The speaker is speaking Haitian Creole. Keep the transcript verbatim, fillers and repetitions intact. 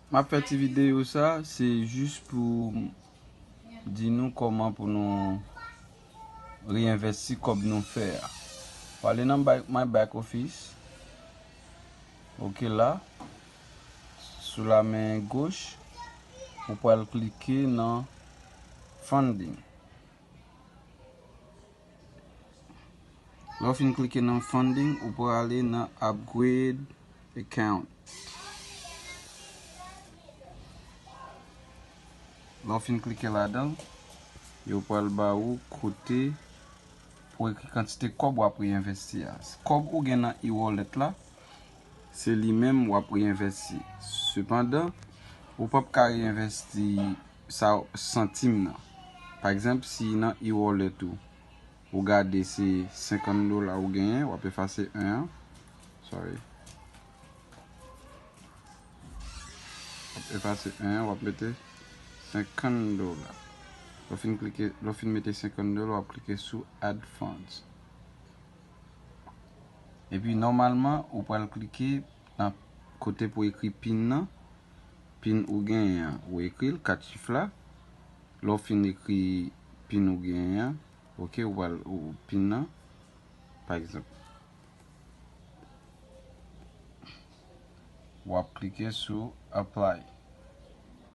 M ap fè ti videyo sa, se jis pou di nou kòman pou nou reinvesti kòb nou fè a. W ale nan back, My Back Office. Ok la. Sou la men goch, ou pral klike nan Funding. Lè w fin klike nan Funding, ou prale nan Upgrade Account. Lè w fin klike ladan l, yo pral ba ou kote pou ekri kantite kòb w ap reinvesti a. Kòb ou gen nan e-wallet la, se li menm w ap reinvesti. Sepandan, ou p ap ka reinvesti sa santim nan. Pa egzanp, si nan e-wallet ou, ou gade se senkant dola ou genyen, w ap efase en an. Sorry. W ap efase en an, w ap mete senkant dola. Lè w fin klike, lè w fin mete senkant dola, w ap klike sou Add Funds. Epi nòmalman, ou pral klike nan kote pou ekri pin nan. Pin ou genyen an, ou ekri l, kat chif la. Lè w fin ekri pin ou genyen an, ok, ou pral ou pin nan, pa egzanp. W ap klike sou Apply.